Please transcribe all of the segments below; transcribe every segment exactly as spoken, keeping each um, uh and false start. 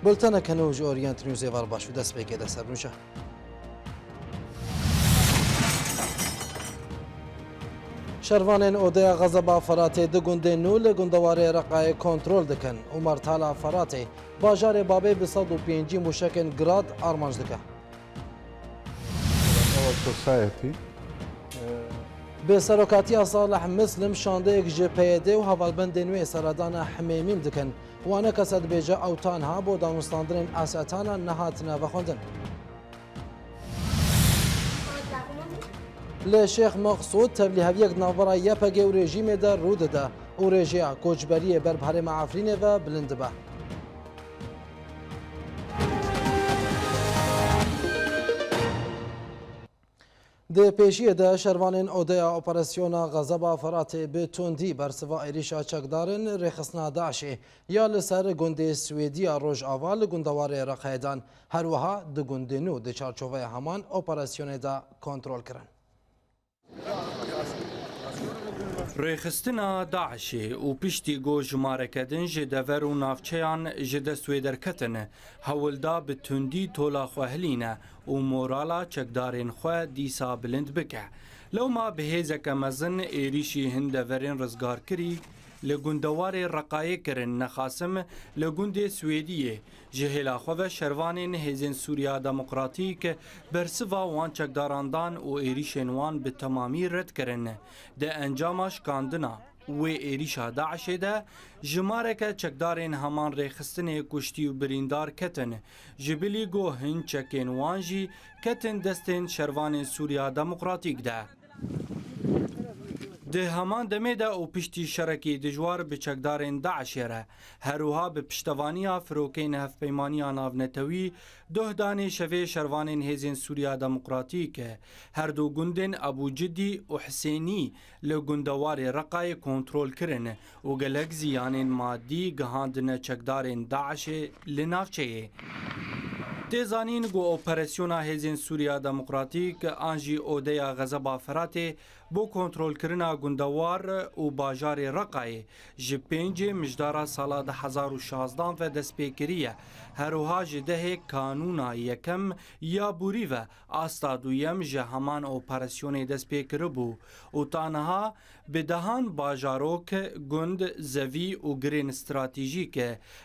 Gultenek hene û ji Orient Newsê ver baş û destpêkê de ser nûşe. Şervanên Odeya Xezeba Feratê di gundên nû li gundewarê Reqayê kontrol dikin û Mertala Feratê bajarê Babê bi sed û pêncî mûşekên Grad armanc dike. Our society. Bi serokatiya Salih Muslim şandeyek ji P Y D û hevalbendên wê seredana Himêmîm dikin. Wane kese dibêje ew tanha bo danûstandinên Esetana nehatine vexwendin. Li Şêx Meqsûd tevlîheviyek di navbera Y P G û rejîmê de rû dide û rêjeya koçberiyê ber bi herêma Efrînê ve bilind dibe. Di pêşiyê de şervanên Odeya Operasyona Xezeba Feratê bi tundî bersiva êrîşa çekdarên rêxistina DAIŞê ya li ser gundê Swêdiya Rojava li gundewarê Reqayê dan. Her wiha du gundên nû di çarçoveya heman operasyonê de kontrol kirin. Rêxistina DAIŞê û piştî ku jimareke din ji dever û navçeyan ji dest wê derketin, hewl da bi tundî tola xwe hilîne û morala çekdarên xwe dîsa bilind bike. Lewma bi hêzeke mezin êrîşî hin deverên rizgarkirî li gundewarê Reqayê kirin, nexasim li gundê Swêdiyê, ji hêla xwe ve şervanên Hêzên Sûriya Demokratîk bersiva wan çekdaran dan û êrîşên wan bi temamî red kirin. Di encama şikandina wê êrîşa DAIŞê de jimareke çekdarên heman rêxistinê kuştî û birîndar ketin, ji bilî ku hin çekên wan jî ketin destên şervanên Sûriya Demokratîk de. Di heman demê de û piştî şerekî dijwar bi çekdarên DAIŞê re, her wiha bi piştevaniya firokeyên Hevpeymaniya Navnetewî, duh danê şevê şervanên Hêzên Sûriya Demokratîk, her du gundên Ebû Cidî û Hisênî li gundewarê Reqayê kontrol kirin û gelek ziyanên madî gihandine çekdarên DAIŞê li navçeyê. Tê zanîn ku operasyona Hêzên Sûriya Demokratîk an jî Odeya Xezeba Feratê bo kontrolkirina gundewar û bajarê Reqayê ji pêncê mijdara sala du hezar û şazdan ve dest pê kiriye. Her wiha ji dehê Kanûna yekem ya borî ve asta duyem ji heman operasyonê dest pê kiribû û ta niha bi dehan bajarok, gund, zevî û girên stratejîk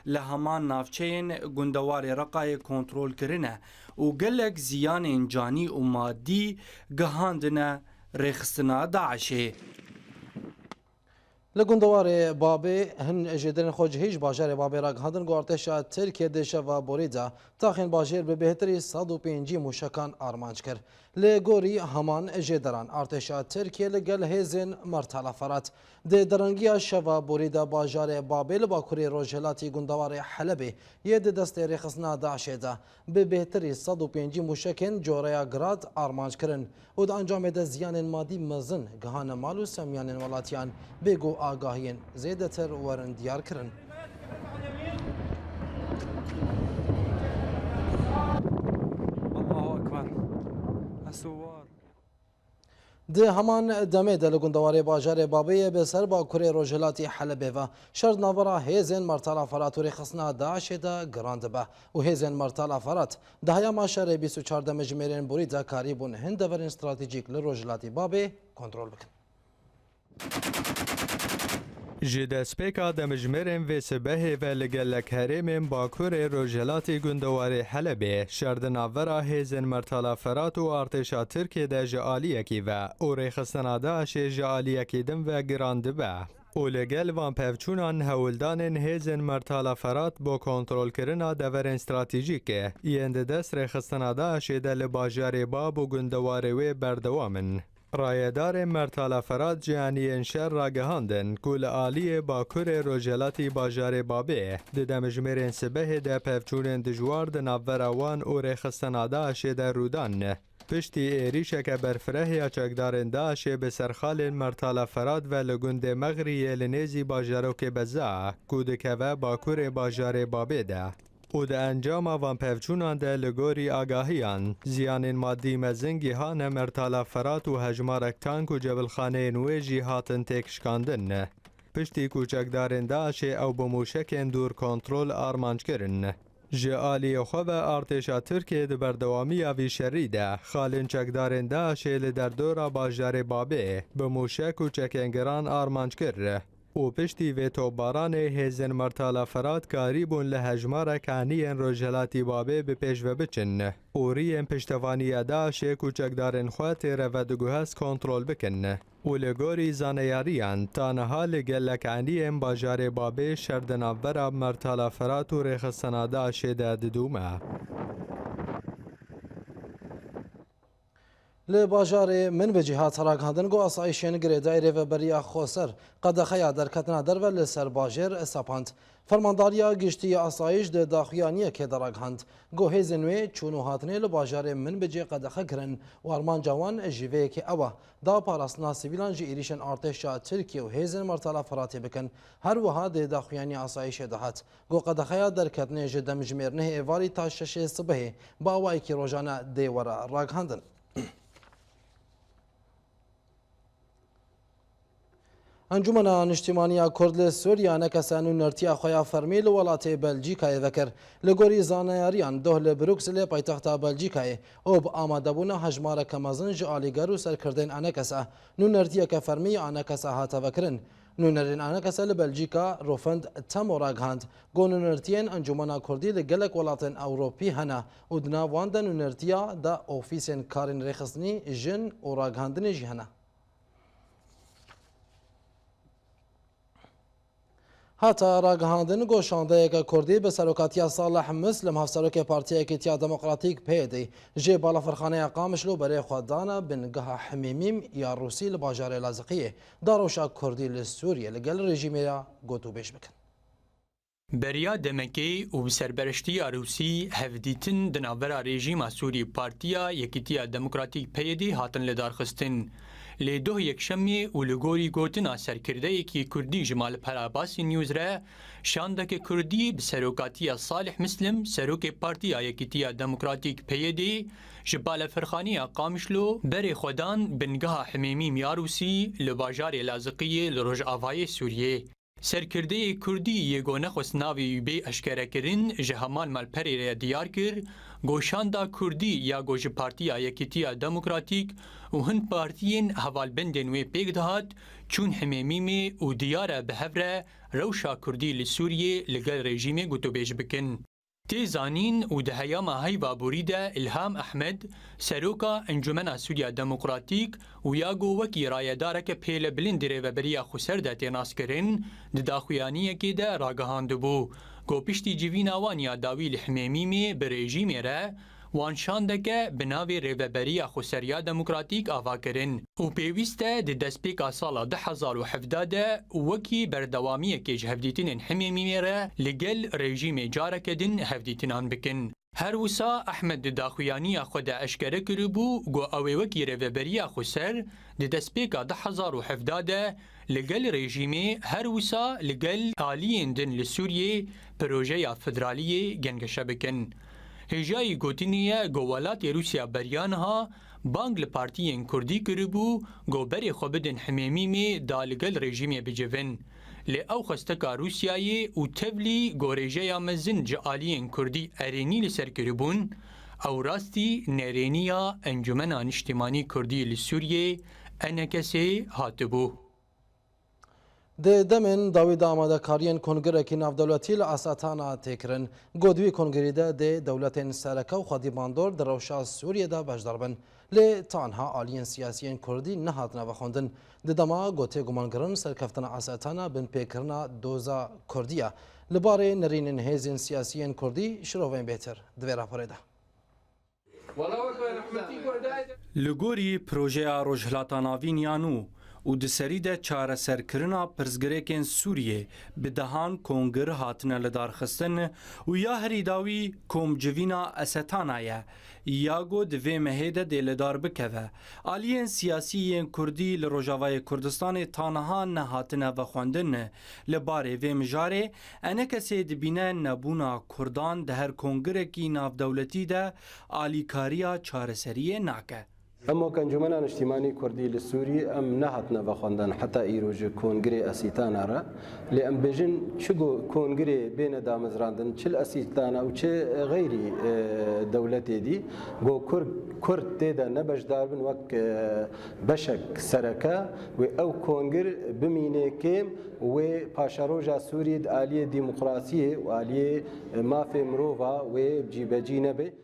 li heman navçeyên gundewarê Reqayê kontrol kirine û gelek ziyanên canî û madî gihandine rêxistina DAIŞê. Li gundewarê Babê hin jêderên xwe cihî ji bajarê Babê ragihandin ku artêşa Tirkiyê di şeva borî de taxên bajêr bi bêhtirî sed û pêncî mûşekan armanc kir. Li gorî heman jêderan, artêşa Tirkiyê li gel hêzên Mertala Ferat di derengiya şeva borî de bajarê Babê li bakurê rojhilatî gundewarê Helebê yê di destê rêxistina DAIŞê de bi bêhtirî sed û pêncî mûşekên coreya Grad armanc kirin û di encamê de ziyanên madî mezin gihane mal û semiyanên welatiyan, bê ku agahiyên zêdetir werin diyar kirin. Allahu Ekber. Esuwar. Di heman demê de li gundewarê bajarê Babê yê bi ser bakurê rojhilatî Helebê ve şer di navbera hêzên Mertala Ferat û rêxistina DAIŞê de giran dibe û hêzên Mertala Ferat di heyama şerê bîst û çar demjimêrên borî de karîbûn hin deverên stratejîk li rojhilatî Babê kontrol bikin. Ji destpêka demjimêrên vê sibehê ve li gelek herêmên bakurê rojhilatê gundewarê Helebê şer di navbera hêzên Mertala Ferat û artêşa Tirkiyê de ji aliyekî ve û rêxistina DAIŞê ji aliyekî din ve giran dibe û li gel van pevçûnan hewldanên hêzên Mertala Ferat bo kontrolkirina deverên stratejîk yên di dest rêxistina DAIŞê de li bajarê Bab û gundewarê wê berdewam in. Rayedarên Mertala Ferat ji aniyên şer ragihandin ku li aliyê bakurê rojhilatî bajarê Babê di demjimêrên sibehê de pevçûnên dijwar di navbera wan û rêxistina DAIŞê de rûdan. Piştî êrîşeke berfireh ya çekdarên DAIŞê bi serxalên Mertala Ferat ve li gundê Mexriyê li nêzî bajarokê Beza ku dikeve bakurê bajarê Babê de. Û di encama van pevçûnan de li gorî agahiyan, ziyanên madî mezin gihane Mertala Ferat û hejmarek tank û cebilxaneyên wê jî hatin têkşikandin. Piştî ku çekdarên DAIŞê ew bi mûşekên dûr kontrol armanc kirin. Ji aliyê xwe ve artêşa Tirkiyê di berdewamiya vî şerî de xalên çekdarên DAIŞê li derdora bajarê Babê bi mûşek û çekên giran armanc kir û piştî vê topbaranê hêzên Mertala Firat karîbûn li hejmarek aniyên rojhelatî Babê bi pêş ve biçin û riyên piştevaniya DAIŞê ku çekdarên xwe tê re vediguhest kontrol bikin. Û li gorî zaneyariyan, ta niha li gelek eniyên bajarê Babê şer di navbera Mertala Firat û rêxistina DAIŞê de didûme. Li bajarê Minbicî hat ragihandin ku asayişên girêdayî rêveberiya xweser qedexeya derketina derve li ser bajêr sepand. Fermandariya Giştî ya Asayîş di daxuyaniyekê de ragihand ku hêzên wê çûn û hatinê li bajarê Minbicê qedexe kirin û armanca wan ji vê yekê ew e, da parastina sivîlan ji êrîşên artêşa Tirkiye û hêzên Mertala Firatê bikin. Her wiha di daxuyaniya asayîşê de hat ku qedexeya derketinê ji demjimêr nehê êvarî ta şeşê sibehê bi awayekî rojane dê were ragihandin. Encûmena Niştîmaniya Kurd li Sûriye anekese nûnertiya xwe ya fermî li welatê Belcîkayê vekir. Li gorî zaneyariyan, doh li Brukselê paytexta Belcîkayê û bi amadebûna hejmareke mezin ji alîger û serkirdên anekese, nûnertiyeke fermî ya anekese hate vekirin. Nûnerên anekese li Belcîka Rûfind Temo ragihand ku nûnertiyên Encûmena Kurdî li gelek welatên Ewropî hene û di nav wan de nûnertiya de ofîsên karên rêxistinî, jin û ragihandinê jî hene. Hate ragihandin ku şandeyeke Kurdî bi serokatiya Salih Muslim, Hevserokê Partiya Yekîtiya Demokratîk, P Y D, ji balafirxaneya Qamişlo berê xwe dane bingeha Himêmîm ya Rûsî li bajarê Laziqiyê, da rewşa Kurdî li Sûriyê li gel rejîmê ya gotûbêj bikin. Beriya demekê û bi serpereştiya Rûsî hevdîtin di navbera rejîma Sûrî Partiya Yekîtiya Demokratîk, P Y D, hatin lidarxistin. Lê doh yekşemê û li gorî gotina serkirdeyekî Kurdî ji malpera Basî News re, şandeke Kurdî bi serokatiya Salih Muslim, serokê Partiya Yekîtiya Demokratîk, P Y D, ji balefirxaneya Qamişlo berê xwe dan bingeha Himêmîm ya Rûsî li bajarê Laziqiyê li rojavayê Sûriyê. Serkirdeyê Kurdî yê ku nexwest navê wî bê eşkerekirin, ji heman malperê re diyar kir, ku şanda Kurdî ya ku ji Partiya Yekîtiya Demokratîk û hin partiyên hevalbendên wê pêk dihat, çûn Himêmîmê û diyar e bi hev re rewşa Kurdî li Sûriyê li gel rejîmê gotûbêj bikin. Tê zanîn û di heyama heyva borî de Îlham Ehmed, seroka Encûmena Sûriya Demokratîk û ya ku wekî rayedareke pêlebilind di Rêveberiya Xweser de tê naskirin, di daxuyaniyekê de ragihandibû, ku piştî civîna wan ya dawî li Himêmîmê bi rejîmê re, wan şandeke bi navê Rêveberiya Xweser ya Demokratîk ava kirin û pêwîst e di destpêka sala du hezar û hevdeh de wekî berdewamiyekê ji hevdîtinên Himêmîmê re li gel rejîmê careke din hevdîtinan bikin. Her wisa Ehmed di daxuyaniya xwe de eşkere kiribû, ku ew ê wekî Rêveberiya Xweser di destpêka du hezar û hevdeh de li gel rejîmê, her wisa li gel aliyên din li Sûriyê projeya federaliyê gengeşe bikin. Hêjayî gotinê ye ku welatê Rûsya beriya niha bang li partiyên Kurdî kiribû ku berê xwe bidin Himêmîmê da li gel rejîmê bicivin. Lê ew xwesteka Rûsyayê û tevlî ku rêjeya mezin ji aliyên Kurdî erênî li ser kiribûn, ew rastî nerêniya Encûmena Niştimanî Kurdî li Sûriyê, E N K S'ê, hatibû. Di demên dawî de amadekariyên kongirekî navdewletî li Asetana tê kirin. Got wî kongerî de dê dewletên sereke û xwedî bandor di rewşa Sûriyê de beşdar bin. Lê tanha aliyên siyasiyên Kurdî nehatine vexwendin. Di dema ku tê gumankirin serkeftina Asetana binpêkirina doza Kurdî ye. Li barê nerînên hêzên siyasiyên Kurdî şirovên bêtir di vê raporê de. Li gorî projeya Rojhilata Navîn ya nû û di serî de çareserkirina pirsgirêkên Sûriyê bi dehan kongir hatine lidarxistin û ya herî dawî komcivîna Esetana ye, ya ku di vê mehê de dê lidar bikeve. Aliyên siyasî yên Kurdî li Rojavayê Kurdistanê ta niha nehatine vexwendin. Li barê vê mijarê E N K S'ê dibîne nebûna Kurdan di her kongirekî navdewletî de alîkariya çareseriyê nake. Em wek Encûmena Niştîmanî Kurdî li Sûrî em nehatine vexwendin heta îro ji Kongirê Esîtana re. Lê em bêjin çi ku Kongirê bêne damezrandin, çi li Esîtana û çi xeyrî, e, dewletê dî, ku Kurd, Kurd tê de ne beşdar bin wek, e, beşek sereke, wê ew Kongir bimîne kêm, wê paşeroja Sûrî di aliyê demokrasiyê û aliyê, e, mafê mirova wê cîbecî nebe.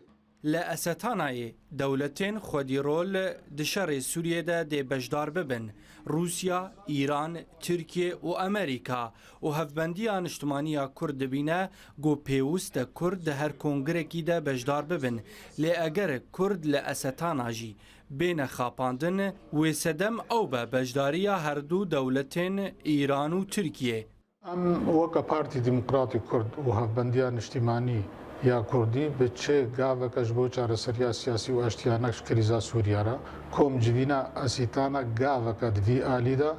Li Esetanayê dewletên xwedîrol di şerê Sûriyê de dê beşdar bibin. Rûsya, Îran, Tirkiye û Amerîka û Hevbendiya Niştimanî ya Kurd dibîne ku pêwist e Kurd di her kongirekî de beşdar bibin. Lê eger Kurd li Esetana jî bêne xapandin, wê sedem ew be beşdariya herdu dewletên Îran û Tirkiye. Em weke Partî Demokratî Kurd û Hevbendiya Niştîmanî ya Kurdî bi çi gaveke ji bo çareseriya siyasî û aştiyanek ji krîza Sûriye re kom civîna Esîtana gaveke di vî alî de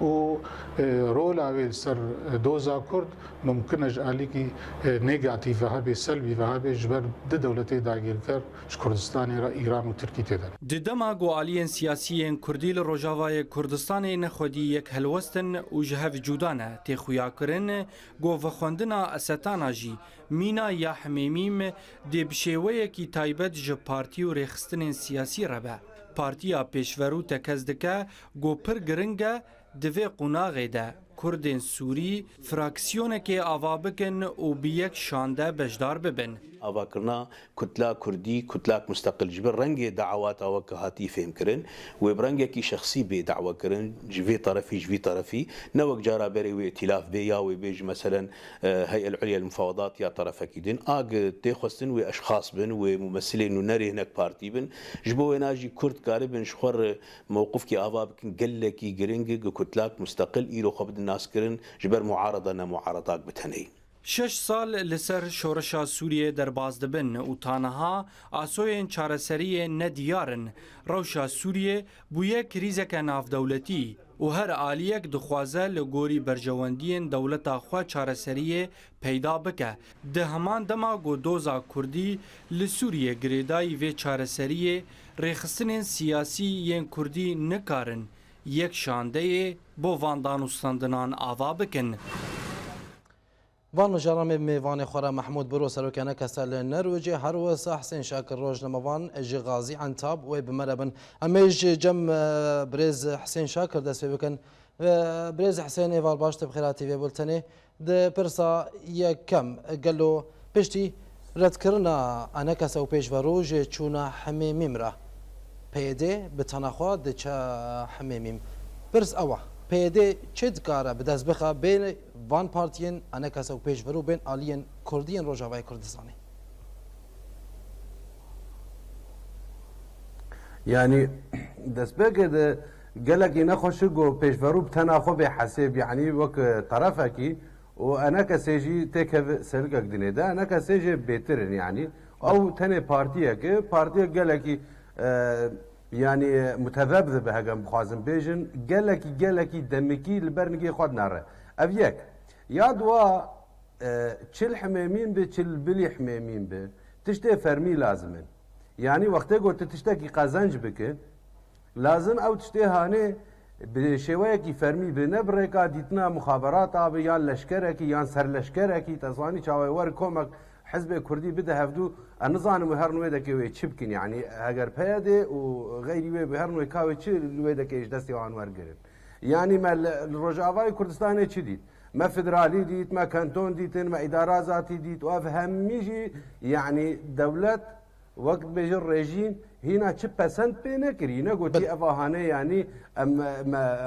û, e, rola wê li ser doza Kurd mumkin e ji alîkî, e, negatîf ve hebe, selbî ve hebe ji ber di dewletê dagîrker ji Kurdistanê re Îran û Tirkî tê de ne. Di dema ku aliyên siyasî yên Kurdî li Rojavayê Kurdistanê nexwedî yek helwestin û ji hev cuda ne, tê xuyakirin ku vexwendina Esetana jî mîna ya Himêmîm dê bi şêweyekî taybet ji partî û rêxistinên siyasî re be. Partiya Pêşverû tekez dike ku pir giring e di vê qonaxê de Kurdên Sûrî fraksiyonekê ava bikin û bi yek şande beşdar bibin. Avakirina Kutla Kurdî, Kutlak Musteqil ji ber rengê dawata weke hatî fêhmkirin, wê bi rengekî şexsî bê dawekirin, ji vê terefî, ji vî terefî, ne wek cara berê wê îtîlaf bê ya wê bê ji meselen, e, Hey'el Ulya li Mufawedat ya terefekî din. A gi tê xwestin wê eşxas bin, wê mumesilên nûnerê hinek partî bin. Ji bo wêna jî Kurd karibin ji xwe re mewqifkî ava bikin, gelekî giring e ku Kutlak Musteqil îro xwe bidin naskirin ji ber muarada ne muaradak bi tenê. Şeş sal li ser şoreşa Sûriyê derbas dibin û ta niha asoyên çareseriyê ne diyar in. Rewşa Sûriyê bûye krîzeke navdewletî û her aliyek dixwaze li gorî berjewendiyên dewleta xwe çareseriyê peyda bike. Di heman dema ku doza Kurdî li Sûriyê girêdayî vê çareseriyê, rêxistinên siyasî yên Kurdî nikarin yek şandeyê bo van danûstandinan ava bikin. Van mijaran me bi mêvanê xwe re Mehmûd Biro, serokê Enekese li Nerwêcê, her wisa Husên Şakir, rojnamevan ji Gazî Entab, wê bi me re bin. Em ê ji cem, e, birêz Husên Şakir dest pê bikin. E, birêz Husên, êvar baş, tu bi xêr hatî vê bultenê. Di pirsa yekem, gelo piştî redkirina Enekese û pêşverû ji çûna Himêmîm re, P Y D bi tena xwe diçe Himêmîm. Pirs ew e, P Y D çi dikare bi dest bixe bê van partiyên Enekese û pêşverû bên aliyên Kurdî yên Rojavayê Kurdistanê? Yanî destpêkê de gelekî nexweş e ku pêşverû bi tena xwe bê hesêb, yanî wek, e, terefekî û Enekesê jî têkeve serikek dinê de. Enekesê jê bêtir in, yanî ew tenê partiyek e, partiyek gelekî, e, yanî mutezebzib e, heger em bixwazin bêjin, gelekî, gelekî demikî li ber nigê xwe dinere. Ev yek. Ya dua, e, çi li Himêmîm be, çi li bilî Himêmîm be, tiştê fermî lazim in. Yanî wextê ku tu tiştekî qezenc bike, lazim ew tiştê hanê bi şêweyekî fermî be, ne bi rêka dîtina muxaberata be, yan leşkerekî, yan serleşkerekî, te zanî çawa wer komek hizbê Kurdî bide hevdû, ez nizanim wê herin wê dekê wê çi bikin, yanî heger P Y D û xeyrî wê bi herin wê ka wê çi li wê dekê ji destê wan wergirin. Yanî me li, li Rojavayê Kurdistanê çi dît? Me federalî dît, me kanton dîtin, me îdara zatî dît û ev hemî jî, yanî dewlet, wek dibêjin rejîm, hîna çi pesend pê nekirî. Negotî Bil- eva hane, yanî em, me,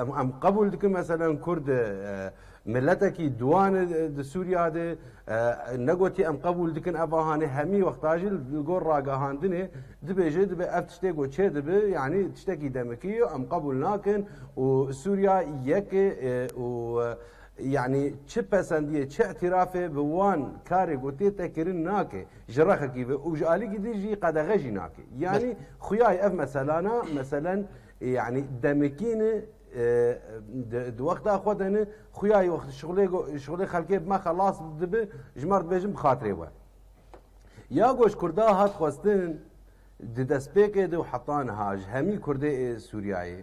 em, em qebûl dikin, meselen Kurd, e, miletekî duwan e di Sûriya de, e, negotî em qebûl dikin eva hane, hemî wexta jî li gor ragihandinê dibêje, dibe ev tiştê ku çê dibe, yanî tiştekî demikî ye, em qebûl nakin û Sûriya yek e, e, û, e, Yanî çi pesendiyê, çi îtirafê bi wan karê ku tê te kirin nake, ji rexekî ve û ji alîkî din jî qedexe jî nake. Yanî Bel- xuyayê ev meselana, meselen, yanî demikî ne, e, di, di wexta xwe de ne, xuyayê wext şixulê go-, şixulê xelkê bi me xelas dibe, ji me re dibêjin bi xatirê we. Ya ku ji Kurda hat xwestin, Di destpêkê de û heta niha ji hemî Kurdê ê Sûriyayê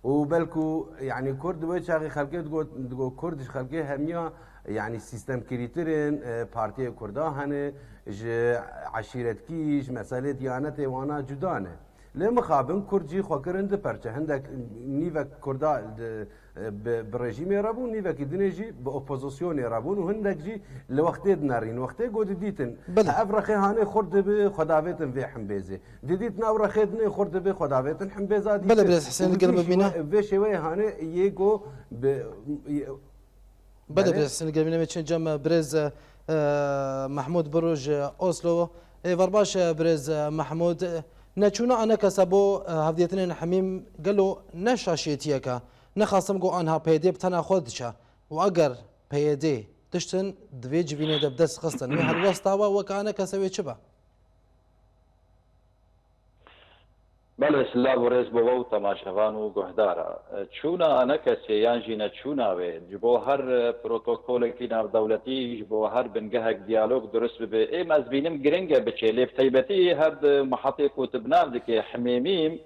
û belku, yanî, Kurd di wê çaxê xelkê digot, digot Kurd ji xelkê hemiya, yanî, sîstemkirîtirên, e, partiyê Kurda hene, ji eşîretkî, ji meselê diyanetê wana cuda ne. Lê mixabin Kurd jî xwe kirin du perçe. Hindek nîvek Kurda di, bi, bi rejîmê re bûn, nîvekî dinê jî bi opozisyonê re bûn û hindek jî li wextê dinerîn. Wextê ku didîtin, Belê. Ev rexê hanê xurt dibi, xwe davêtin vê himbêzê. Didîtin ew rexê dinê xurt dibi, xwe davêtin himbêza dîtin. Belê, birêz Husên, Û bi gel vî bibîne. şêwe-, vê şêweyê hanê yê ku bi, Belê, Belê. Birêz Husên, gel bibîne, me çin cem birêz, e, Mehmûd Biro ji Oslo. Ê, var baş, e, birêz, e, Mehmûd. Neçûna Anekese bo, e, hevdîtinên hemîm gelo ne şaşiyetiyeke? Nexasim ku anha P Y D bi tena xwe diçe û eger P Y D tiştin di vê civînê de bi dest xistin, wê helwesta we weke Anekese wê çi be? Belê, silav û rêz bo we û temaşevan û guhdara. Çûna Anekesê yan jî neçûna wê, ji bo her protokolekî navdewletî, ji bo her bingehek diyalog durust bibe. Êm ez bînim giring e biçê, lê bi taybetî her di mihetê ku tu bi nav dikê Himêmîm,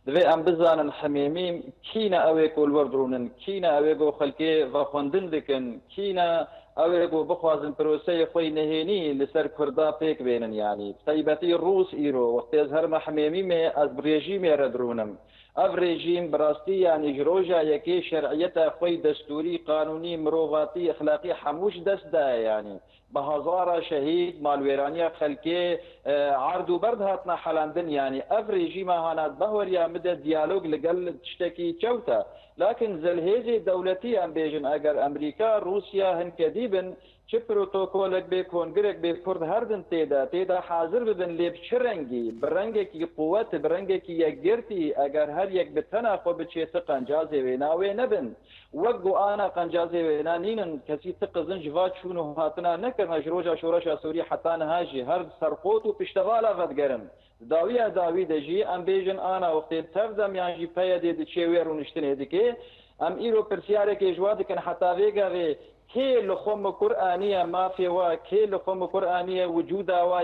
Divê em bizanin Himêmî kî ne ew ê ku li wir dirûnin, kî ne ew ê ku xelkê vexwendin dikin, kî ne ew ê ku bixwazin proseyê xwe yê nehênî li ser Kurda pêk bênin, yanî bi taybetî Rûs îro, wextê ez herime Himêmîmê, ez bi rejîmê re dirûnim. Ev rejîm bi rastî, yanî ji roja yekê şer'iyeta xwe yê destûrî, qanûnî, mirovatî, exlaqî hemû ji dest daye, yanî. Bi hezara şehîd, malwêraniya xelkê, e, erd û berd hatine helandin, yanî ev rejîma hana di behweriya min de diyalog li gel tiştekî çewt e. Lakin zilhêzê dewletî, em bêjin, eger Amerîka, Rûsya hinke dî bin, çi protokolek bê, kongirek bê, Kurd her din tê de, tê de hazir bibin, lê bi çi rengî? Bi rengekî quwet, bi rengekî yekgirtî, eger her yek bi tena xwe biçê, ti qencazê wêna wê nebin. Wek ku ana qencazê wêna nînin, kesî ti qizin ji va çûn û hatina nekirine, ji roja şoreşa Sûrî heta niha jî her serqot û piştevala vedigerin. Di dawiya dawî de jî em bêjin ana wextê tev de miyan jî P Y D diçê wê rûniştinê dike. Em îro pirsiyarekê ji wa dikin, heta vê gavê kê li xwe mikur aniye mafê wa, kê li xwe mikur aniye wicûda wa,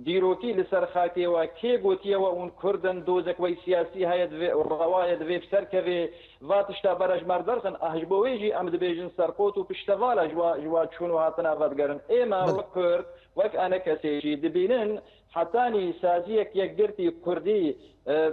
dîrokî li ser xakê wa, kê gotiye we hûn Kurd in, dozek we siyasî heye divê, rewa ye divê bi ser kevê, va tişta bere ji me re derxin, ah, ji bo wê jî em dibêjin serqot û piştevala ji wa, ji wa çûn û hatina vedigerin. Ê me Belê. wek Kurd, wek Anekesê jî dibînin, hetanî saziyek yekgirtî Kurdî, e, e,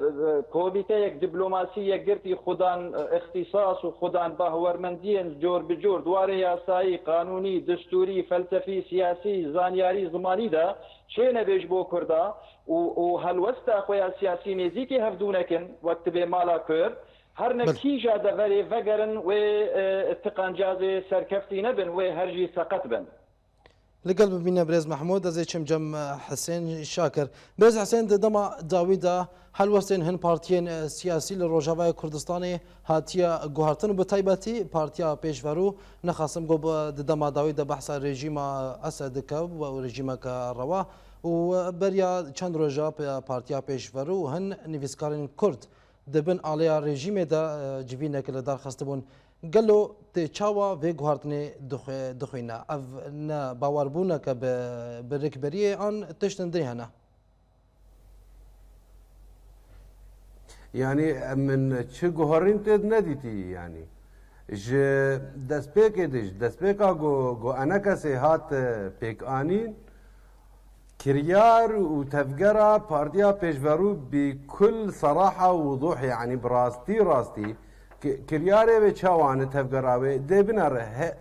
komîteyek diplomasî yekgirtî xudan, e, îxtîsas û xudan bahwermendiyên cor bi cor di warê yasayî, qanûnî, distûrî, felsefî, siyasî, zanyarî, zimanî de çênebe ji bo Kurda û, û helwesta xwe ya siyasî nêzîkî hevdû nekin, wek dibê mala Kurd, Her ne Belê. kîja deverê vegerin wê, e, ti qencazê serkeftî nebin, wê her jî seqet bin. Li gel bibîne birêz Mehmûd, ez ê çim cem, e, Hisên Şakir. Birêz Hisên, di dema dawî de helwestên hin partiyên, e, siyasî li Rojavayê Kurdistanê hatiye guhertin û bi taybetî Partiya Pêşverû, nexasim ku bi, di dema dawî de behsa rejîma Esed dike û rejîmeke rewa û, e, beriya çend roja pe-, Partiya Pêşverû û hin nivîskarên Kurd di bin aleya rejîmê de, e, civînek li dar xistibûn. Gelo tê çawa vê guhartinê dixwe-, dixwîne? Ev ne bawerbûneke bi, bi rêkberiyê an tiştin din hene? Yanî, min çi guherîn tê nedîtî, yanî. Ji destpêkê de, ji destpêka ku, ku Enekesê hat, e, pêkanîn, Kiryar û tevgera Partiya Pêşverû bi kul seraha û wuduh, yanî bi rastî rastî, ki-, kiryarê wê çawa ne, tevgera wê dê binere, he,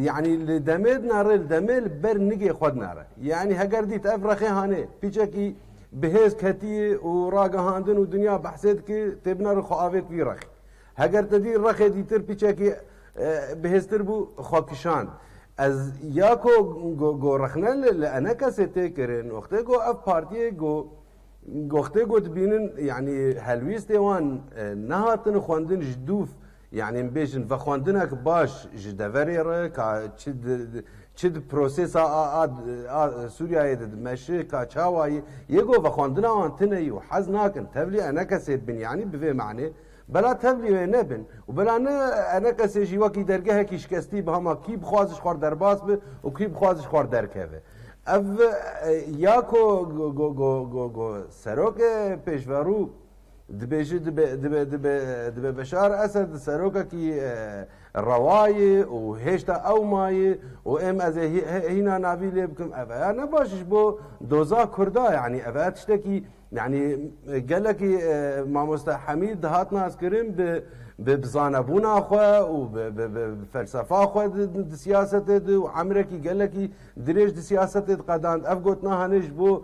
yanî li demê dinere, li demê li ber nigê xwe dinere. Yanî heger dît ev rexê hanê, piçekî bi hêz ketiyê û ragihandin û dinya behsê dike, tê binere xwe avêt vî rexê. Heger te dî rexê dîtir piçekî, e, bihêztir bû, xwe kişand. Ez ya ku go, go rexne li, li Enekesê tê kirin, wextê ku ev partiyê ku, wextê ku dibînin, yanî helwîstê wan, e, nehatin xwendin ji dûv, yanî em bêjin vexwendinek baş ji deverê re, ka çi di, di, çi di prosesa a, a, a Sûriyeyê de dimeşe, ka çawa ye, yê ku vexwendina wan tune ye û hez nakin tevlî Enekesê bin, yanî bi vê manê, Bela tevlî wê nebin û bela ne Enekesê jî wekî dergehekî şikestî bi hema kî bixwaze ji xwe derbas bi û kî bixwaze ji xwe derkeve. Ev, e, ya ku go, go, go, go, go serok, e, pêşverû dibêje, dibe, dibe, dibe, dibe Beşar Esed serokekî, e, rewa ye û hêşta ew maye û em ez ê hî-, hê-, hîna navî lê bikim. Ev ya ne baş ji bo doza Kurda, yanî ev ya tiştekî, yanî, e, gelekî, e, mamoste Hemîd dihat naskirin bi, bi, bi zanebûna xwe û bi, bi, bi felsefa xwe di, di, di siyasetê de û emrekî gelekî dirêj di siyasetê diqedand. Ev gotina hanê ji bo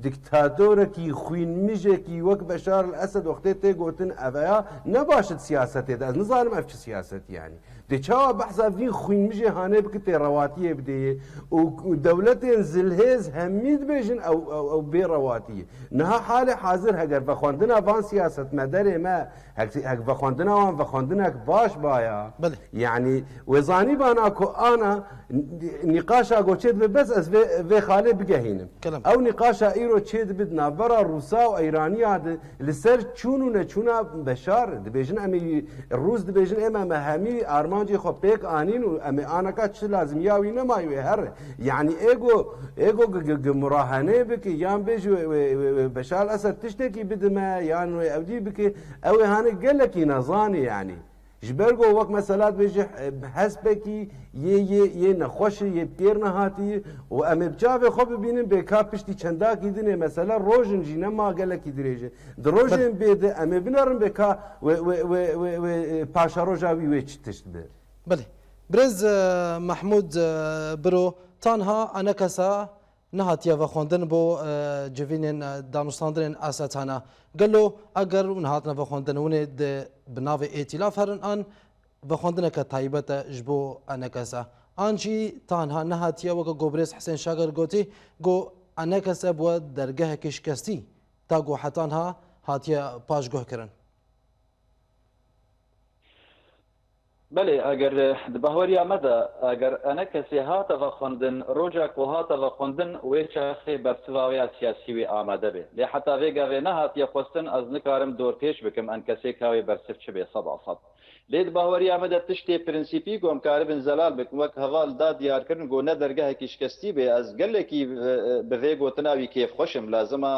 diktatorekî, xwînmijekî wek Beşar el Esed wextê tê gotin, ev ya ne baş e di siyasetê de. Ez nizanim ev çi siyasetî yanî. Dê çawa behsa vî xwînmijê hanê bike tê rewatiyê bidê yê û, û dewletên zilhêz hemî dibêjin ew, ew, ew bê rewatî ye. Niha halê hazir heger vexwendina van siyasetmederê me, hek, hek vexwendina wan vexwendinek baş baya. Belê. Yanî wê zanîbana ku ana n-, nîqaşa ku çê dibe bes ez vê, vê xalê bigehînim. Kilim. Ew nîqaşa îro çê dibe di navbera Rûsa û Eyraniya de li ser çûn û neçûna Beşar, dibêjin em ê Rûs dibêjin êm em ê hemî armancê xwe pêk anîn û em ê anaka çi lazimiya wî nemayî wê here. Yanî êgo, êgo gi, gi, gi murahenê bike yan bêjî wê, wê, wê, wê Beşar Esed tiştekî bide me yan wê ewdî bike, ew ê hanê gelekî nezanî yanî. Ji ber ku wek mesela dibêje, e, hespekî yê, yê, yê nexweş e, yê bi kêr nehatî ye û em ê bi çavê xwe bibînin bê ka piştî çendakî din ê mesela rojin jî nema gelekî dirêj e. Di rojên bê de em ê binerin bê ka wê, wê, wê, wê, wê, e, paşeroja wî wê çi tişt be. Belê. Birêz, e, Mehmûd, e, Biro, tanha enekesa nehatiye vexwendin bo, e, civînên, e, danûstandinên Esetana. Gelo eger hûn hatine vexwendin, hûn ê di bi navê êtîlaf herin an vexwendineke taybet e ji bo enekesa? An jî tanha nehatiye weke ku birêz Hisên Şagir gotî, ku enekese bûye dergehekî şikestî, ta ku hetanha hatiye paşguh kirin? Belê, eger, eh, di bahweriya me de, eger enekesê hate vexwendin, roja ku hate vexwendin, wê çaxê bersiva wê ya siyasî wê amade be. Lê heta vê gavê nehatiye xwestin, ez nikarim dorpêç bikim enekesê ka wê bersiv çi bê, sed a sed. Lê di bahweriya me de tiştê prensîpî ku em karibin zelal bikin, wek heval da diyarkirin ku ne dergehekî şikestî bê, ez gelekî, eh, eh, bi vê gotina wî kêfxweş im. Lazim e, eh,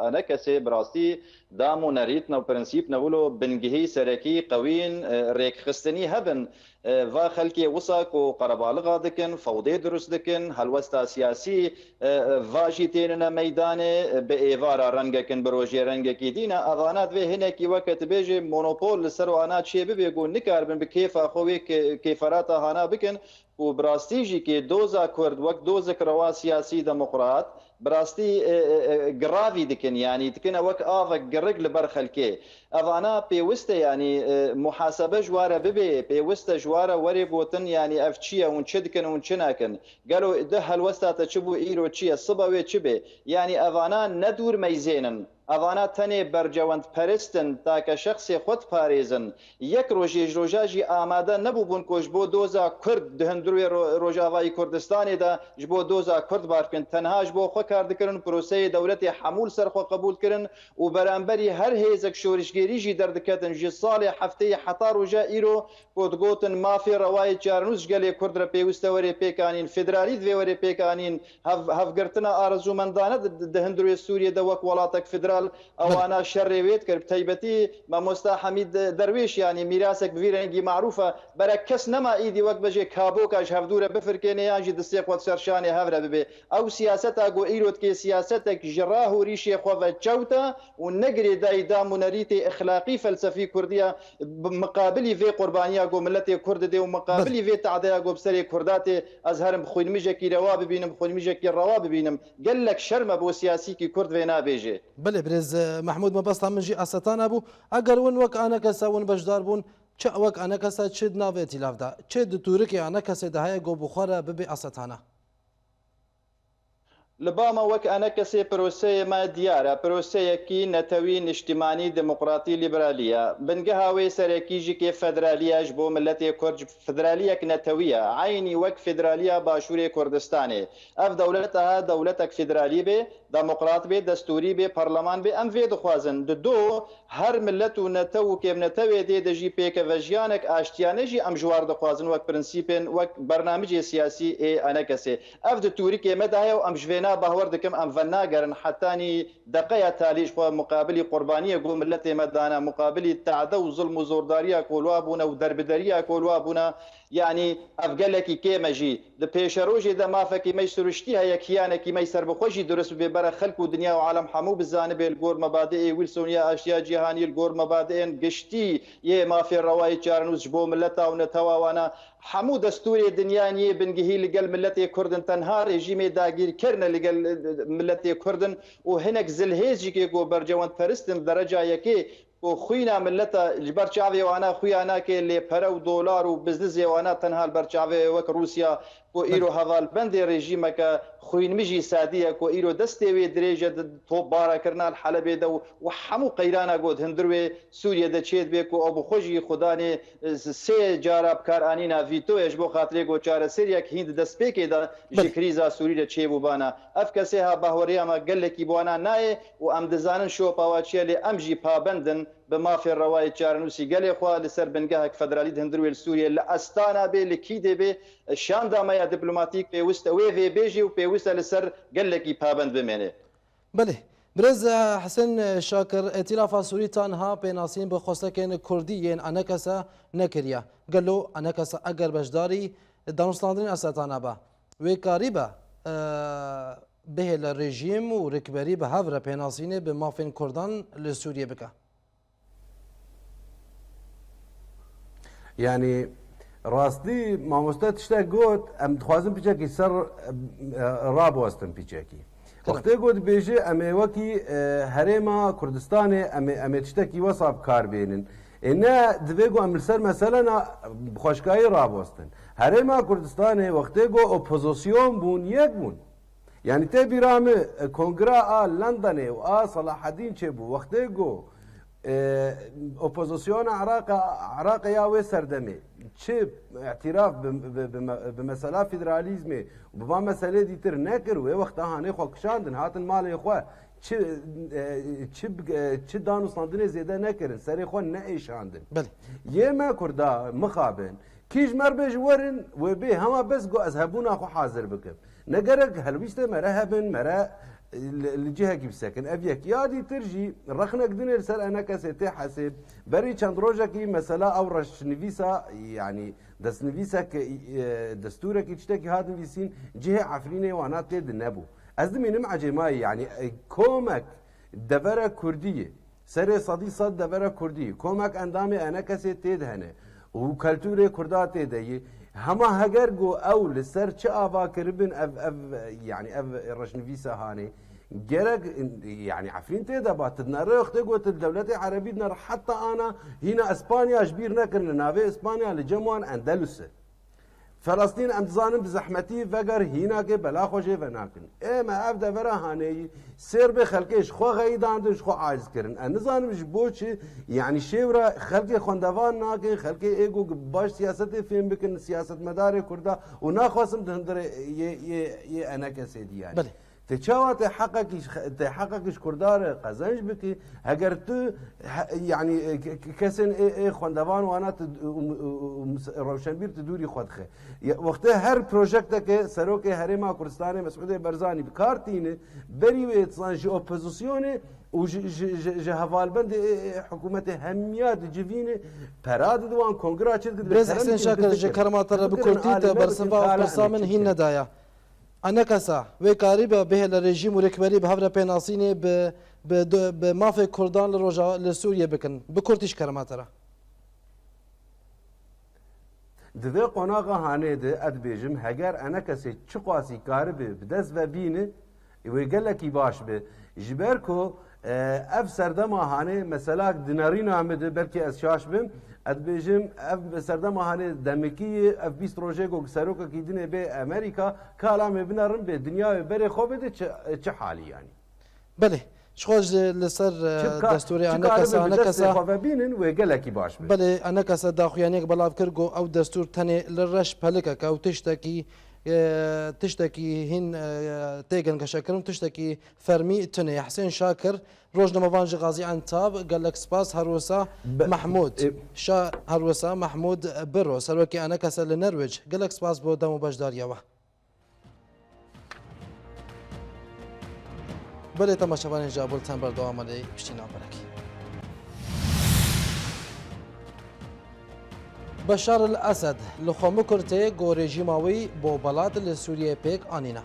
enekesê bi rastî dam û nerît ne û prensîp ne wilo bingehî serekî qewîn, e, rêkxistinî hebin, e, va xelkê wisa ku qerebalixa dikin, fewdê dirust dikin, helwesta siyasî, e, e, va jî tênine meydanê, e, bi êvara rengekin, bi rojê rengekî dî ne, evana divê hinekî weke tu bêjê monopol li ser wana çê bibe ku nikaribin bi kêfa xwe wê ke-, kêferata hana bikin. Û bi rastî jî kê doza Kurd wek dozek rewa siyasî demokrat, bi rastî, e, e, e, giravî dikin, yanî dikine wek avek girik li ber xelkê. Evana pêwist e, yanî, e, muhasebe ji wa re bibe, pêwist e ji wa re were gotin, yanî ev çi ye, hûn çi dikin, hûn çi nakin? Gelo di helwesta te çi bû, îro çi ye, sibe wê çi bê? Yanî evana ne dûr meyzênin. Evana tenê bercewendperist in, take şexsê xwe diparêzin. Yek rojê ji roja jî amade nebûbûn ku ji bo doza Kurd di hundirê ro-, Rojavayî Kurdistanê de ji bo doza Kurd bar bikin. Tenha ji bo xwe kar dikirin, proseyê dewletê hemû li ser xwe qebûl kirin û beramberî her hêzek şorişgêrî jî derdiketin. Ji salê hefteyê heta roja îro ku digotin mafê rewayê çarenûs ji gelê Kurd re pêwist e were pêk anîn, federalî divê were pêk anîn, hev-, hevgirtina arezûmendane di, di, di hundirê Sûriyê de wek welatek federal, ewana şerê wê dikir. Bi taybetî Mamosta Hemîd Derwêş, yanî mîrasek bi vî rengî marûf e. Berek kes nema îdî wek bejê kaboka ji hevdû re bifirkêne yan jî distê xwe di ser şanê hev re bibê. Ew siyaseta ku îro dikê siyasetek ji rah û rîşê xwe ve çewt e û ne girêdayî dam û nerîtê exlaqî felsefî Kurdiya bi miqabilî vê qurbaniya ku miletê Kurd didê û miqabilî vê tadeya ku bi serê Kurda tê, ez herim bi xwînmijekî rewa bibînim, bi xwînmijekî rewa bibînim. Gelek şerm e bo siyasîkî Kurd vê nabêjê. Belê, birêz, e, Mehmûd, mebesta min jî Esetana bû. Eger win wek anekese win beşdar bûn, çi wek anekese çi di nav êtîlaf de, çi di tûrikê anekesê de heye ku bi xwe re bibe Esetana? Li ba me wek enekesê proseyê me diyar e, proseyekî netewî, niştimanî, demokratî, lîberalî ye. Bingeha wê serekî jî kê federalî ye ji bo miletê Kurd. Federaliyek netewî ye, eynî wek federaliya Başûrê Kurdistanê. Ev dewlet aha dewletek federalî bê, demokrat bê, destûrî bê, parleman bê, em vê dixwazin. Di do her milet û netew û kêmnetewê dê de jî pêkevejiyanek aştiyane jî em ji war dixwazin wek prensîpên, wek bernamicê siyasî ê enekesê. Ev di tûrikê me de heye û em ji vêna bahwer dikim em venagerin hetanî deqeya talî ji xwe muqabilî qurbaniyê ku miletê me dane, muqabilî tade û zilm û zordariya ku li wa bûne û derbideriya ku li wa bûne, yanî ev gelekî kêm e jî. Di pêşerojê de mafekî me siruştî heye, kiyanekî me serbixwe jî durust bibe, bere xelk û dinya û alem hemû bizanibe li gor mebadiê Wilson ya aştiya cîhanî, li gor mebadiên giştî yê mafê rewayê çarenûs ji bo mileta û netewa wana. Hemû destûrê dinyayên yê bingehî li gel miletê Kurd in, tenha rejîmê dagîrkirine li gel, eh, miletê Kurd in û hinek zilhêz jî kê ku bercewendperist in dereca yekê ku xwîna mileta ji ber çavê wana xuya nake, lê pere û dolar û biznizê wana tenha li ber çavê wek Rûsya ku îro hevalbendê rejîmeke xwînmijî sadî ye ku îro destê wê dirêj e di topbarakirina li Helebê de û, û hemû qeyrana ku di hundir wê Sûriyê de çêdibe ku ew bi xwe jî xudanê sê cara bikaranîna vîtoyê ji bo xatirê ku çareseriyek hîn di destpêkê de ji Belê. krîza Sûrî re çêbûbana. Ev kesê ha bahweriya me gelekî bi wana nayê û em dizanin şopa wa çi ye, lê em jî pabend in bi mafê rewayê çarenûsî gelê xwe li ser bingehek federalî di hundir wê li Sûriyê li Astana bê, li kî dê bê, şanda me ya diplomatîk pêwist e wê vê bêjê û pêwist e li ser gelekî pabend bimêne. Belê. Birêz, e, Hesen, e, Şakir, Îtîlafa Sûrî tanha pênasîn bi xwestekên Kurdî yên enekese nekiriye. Gelo enekese eger beşdarî danûstandinên Asetana be, wê karî be, e, bihêle rejîm û rikberî bi hev re pênasînê bi mafên Kurdan li Sûriyê bike? Yanî, rastî mamoste tiştek got, em dixwazin piçekî ser, e, e, rabwestin piçekî. Tabii. Wextê got dibêje, em ê wekî, e, herêma Kurdistanê, em ê, em ê tiştekî wesa bi kar bênin. Ê ne, divê ku em li ser meselena bi xweşkayî rabwestin. Herêma Kurdistanê wextê ku opozisyon bûn, yek bûn. Yanî tê bîra min, e, kongra a Londonê û a Selahedîn çêbû. Wextê ku, e, opozisyona Iraqê, Iraqê ya wê serdemê çi îtiraf bi, bi, bi me-, bi mesela federalîzmê û bi van meselê dîtir nekir, wê wexta hanê xwe kişandin, hatin malê xwe, çi, e, çi, e, çi danûstandinê zêde nekirin, serê xwe neêşandin. Belê. Yê me Kurda mixabin, kî ji me re bêje werin, wê bê hema bes got ez hebûna xwe hazir bikim. Ne gerek helwîstê me re hebin, me re, e, li, li cihekî bisekin. Ev yek. Ya dîtir jî rexnek dinê li ser enekesê tê hesêb. Berî çend rojekî mesela ew reşnivîsa, yanî destnivîsek, e, destûrekî tiştekî hat nivîsîn, cihê Efrînê wana tê di nebû. Ez dimînim ecêmayî, yanî, e, komek devera Kurdî ye. Serê sedî sed devera Kurdî, komek endamê enekesê tê de hene û kulturê Kurda tê de yî. Hema heger ku ew li ser çi ava kiribin ev, ev, yanî ev reşnivîsa hanê, gerek, yanî Efrîn tê de ba, tu dinere wextê ku tu dewletê Erebî dinere heta ana hîna Îspanya ji bîr nekirin, li navê Îspanya li cem wan Endelus e. Felestîn, em dizanin, bi zehmetî veger hînakê bela xwe jê venakin. Ê me ev devera haneyî sêr bê xelkê ji xwe xeyidandin, ji xwe aciz kirin. Em nizanin ji bo çi, yanî şêwra xelkê xwendevan nakin, xelkê ê ku baş siyasetê fêm bikin, siyasetmedarê Kurda û naxwasim di hundirê yê, yê, yê enekesê dî yanî. Belê. Tê çawa tê heqekî, tê heqekî ji Kurda re qezenc bikî, heger tu, he, yanî, e, ke-, ke-, kesên ê, ê xwendevan wana tu, û, û, û, û, û rewşenbîr tu dûrî xwe dixe. Ya, wextê her projekteke Serokê Herêma Kurdistanê Mesûdê Barzanî bi kar tîne, berî wê dizan ji opozisyonê û ji, ji, ji, ji hevalbendê ê, ê hikûmetê hemiya dicivîne, pera didin wan, kongra çêdikin, Birêz kerem Hesen bikin, Şakir, ji bifikirin. Kerema te re bi Bifikirin, kurtî alî te me bikin, bersiva qala pirsa me min hîn çêkin. Nedaya. Enekesa wê karîbe bihêle rejîm û rêkberî bi hev re pênasînê bi, bi, bi mafê Kurdan li Roja-, li Sûriyê bikin. Bi kurtî ji kerema te re. Di vê qonaxa hanê de ez dibêjim, heger enekesê çiqasî karibe bi dest ve bîne, wê gelekî baş be. Ji ber ku, e, ev serdema hanê, mesela di nerîna min de, belkî ez şaş bim, ez dibêjim, ev serdema hanê demikî ye, ev bîst rojê ku serokekî dinê bê Amerîka, ka lamê binerin bê dinyayê berê xwe bide çi, çi halî yanî? Belê, ji xwe ji li ser, e, Çi ka-, destûrê çi anekesa, karibê bi destê anekesa xwe vebînin, wê gelekî baş be. Belê, anekesa daxuyaniyek belav kir ku ew destûr tenê li reş pelikeke û tiştekî, e, tiştekî hîn, e, tê gengeşekirin, tiştekî fermî tune ye. Husên Şakir, rojnamevan ji Gazî Entab, gelek spas, her wisa Be-, Mehmûd e, Şa, her wisa Mehmûd Biro, serokê anekese li Nerwêc, gelek spas bo dem û beşdariya we. Belê temaşevanên ji Abulten berdewam e lê piştî navberekî. Beşar el Esed li xwe mikurtê ku rejîma wî bo belat li Sûriyeyê pêk anîna.